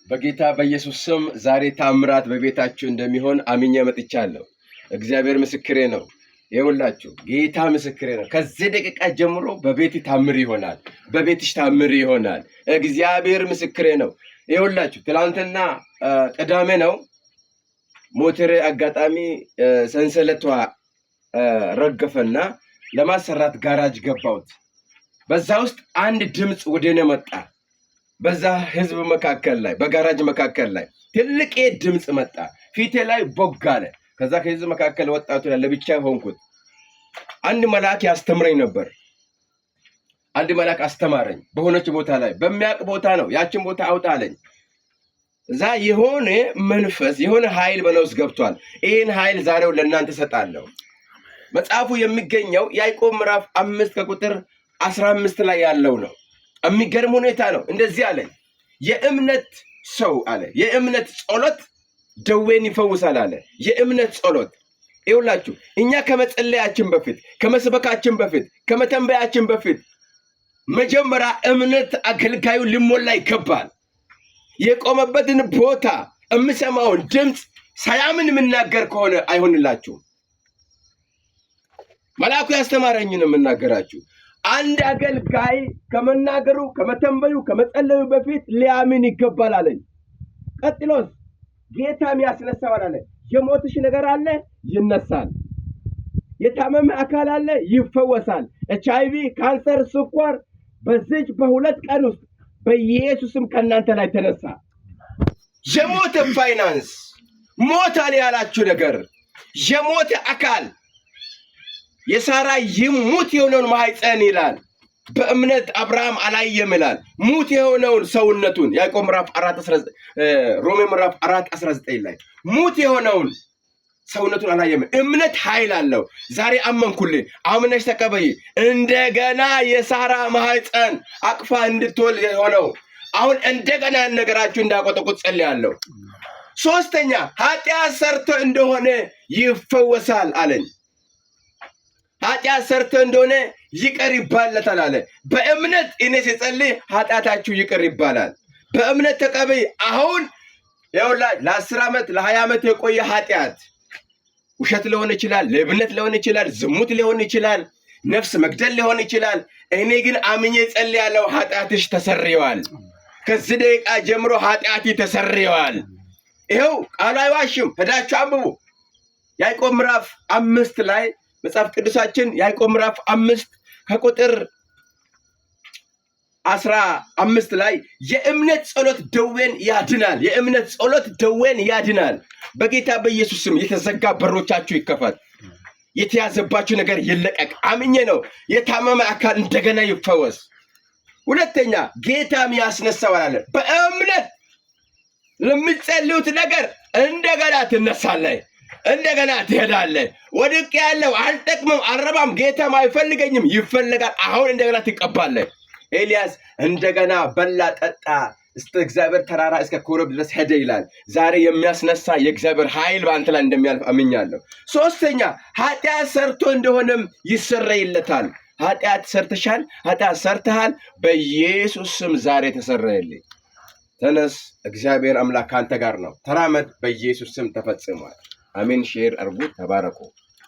በጌታ በኢየሱስ ስም ዛሬ ታምራት በቤታችሁ እንደሚሆን አምኜ መጥቻለሁ። እግዚአብሔር ምስክሬ ነው። ይኸውላችሁ ጌታ ምስክሬ ነው። ከዚህ ደቂቃ ጀምሮ በቤት ታምር ይሆናል፣ በቤትሽ ታምር ይሆናል። እግዚአብሔር ምስክሬ ነው። ይኸውላችሁ ትላንትና ቅዳሜ ነው። ሞተሬ አጋጣሚ ሰንሰለቷ ረገፈና ለማሰራት ጋራጅ ገባሁት። በዛ ውስጥ አንድ ድምፅ ወደ እኔ መጣ። በዛ ህዝብ መካከል ላይ፣ በጋራጅ መካከል ላይ ትልቅ ድምፅ መጣ። ፊቴ ላይ ቦግ አለ። ከዛ ከህዝብ መካከል ወጣቱ ላይ ለብቻ ሆንኩት። አንድ መልአክ ያስተምረኝ ነበር። አንድ መልአክ አስተማረኝ። በሆነች ቦታ ላይ፣ በሚያውቅ ቦታ ነው። ያችን ቦታ አውጣ አለኝ። እዛ የሆነ መንፈስ፣ የሆነ ኃይል በእኔ ውስጥ ገብቷል። ይህን ኃይል ዛሬው ለእናንተ እሰጣለሁ። መጽሐፉ የሚገኘው ያዕቆብ ምዕራፍ 5 ከቁጥር 15 ላይ ያለው ነው። የሚገርም ሁኔታ ነው። እንደዚህ አለኝ፣ የእምነት ሰው አለ፣ የእምነት ጸሎት ደዌን ይፈውሳል አለ። የእምነት ጸሎት፣ ይኸውላችሁ፣ እኛ ከመጸለያችን በፊት፣ ከመስበካችን በፊት፣ ከመተንበያችን በፊት መጀመሪያ እምነት አገልጋዩ ሊሞላ ይገባል። የቆመበትን ቦታ የምሰማውን ድምፅ ሳያምን የምናገር ከሆነ አይሆንላችሁም። መልአኩ ያስተማረኝን የምናገራችሁ፣ አንድ አገልጋይ ከመናገሩ፣ ከመተንበዩ፣ ከመጸለዩ በፊት ሊያምን ይገባል አለኝ። ቀጥሎስ ጌታም ያስነሳዋል አለ። የሞትሽ ነገር አለ፣ ይነሳል። የታመመ አካል አለ፣ ይፈወሳል። ኤችአይቪ፣ ካንሰር፣ ስኳር በዚች በ2 ቀን ውስጥ በኢየሱስም ከእናንተ ላይ ተነሳ። የሞተ ፋይናንስ፣ ሞታል ያላችሁ ነገር፣ የሞተ አካል፣ የሳራ ይሙት የሆነውን ማህፀን ይላል። በእምነት አብርሃም አላየም ይላል። ሙት የሆነውን ሰውነቱን ያዕቆብ ምዕራፍ 4 ሮሜ ምዕራፍ 4 19 ላይ ሙት የሆነውን ሰውነቱን አላየም። እምነት ኃይል አለው። ዛሬ አመንኩልህ፣ አምነሽ ተቀበይ። እንደገና የሳራ ማህፀን አቅፋ እንድትወልድ የሆነው አሁን እንደገና ነገራችሁ እንዳቆጠቁጥ ጸልያለሁ። ሶስተኛ ኃጢአት ሰርቶ እንደሆነ ይፈወሳል አለኝ። ኃጢአት ሰርቶ እንደሆነ ይቅር ይባልለታል አለ። በእምነት እኔ ስጸልይ ኃጢአታችሁ ይቅር ይባላል። በእምነት ተቀበይ። አሁን ይኸውልህ ለ10 ዓመት፣ ለ20 ዓመት የቆየ ኃጢአት፣ ውሸት ሊሆን ይችላል፣ ሌብነት ሊሆን ይችላል፣ ዝሙት ሊሆን ይችላል፣ ነፍስ መግደል ሊሆን ይችላል። እኔ ግን አምኜ ጸልያለሁ፣ ኃጢአትሽ ተሰርየዋል። ከዚህ ደቂቃ ጀምሮ ኃጢአት ተሰርየዋል። ይኸው ቃሉ አይዋሽም። ሄዳችሁ አንብቡ። ያዕቆብ ምዕራፍ 5 ላይ መጽሐፍ ቅዱሳችን ያዕቆብ ምዕራፍ 5 ከቁጥር 15 ላይ የእምነት ጸሎት ደዌን ያድናል። የእምነት ጸሎት ደዌን ያድናል። በጌታ በኢየሱስ ስም የተዘጋ በሮቻችሁ ይከፈት። የተያዘባችሁ ነገር ይለቀቅ። አምኜ ነው። የታመመ አካል እንደገና ይፈወስ። ሁለተኛ ጌታም ያስነሳዋል አለ። በእምነት ለምትጸልዩት ነገር እንደገና ትነሳለህ። እንደገና ትሄዳለህ። ወድቅ ያለው አልጠቅምም፣ አልረባም፣ ጌታም አይፈልገኝም፣ ይፈልጋል። አሁን እንደገና ትቀባለህ። ኤልያስ እንደገና በላ ጠጣ፣ እስከ እግዚአብሔር ተራራ እስከ ኮረብ ድረስ ሄደ ይላል። ዛሬ የሚያስነሳ የእግዚአብሔር ኃይል በአንተ ላይ እንደሚያልፍ አምኛለሁ። ሶስተኛ ኃጢአት ሰርቶ እንደሆነም ይሰረይለታል። ኃጢአት ሰርተሻል፣ ኃጢአት ሰርተሃል፣ በኢየሱስ ስም ዛሬ ተሰረየልኝ። ተነስ፣ እግዚአብሔር አምላክ ካንተ ጋር ነው። ተራመድ፣ በኢየሱስ ስም ተፈጽሟል። አሜን። Share አርጉ። ተባረኩ።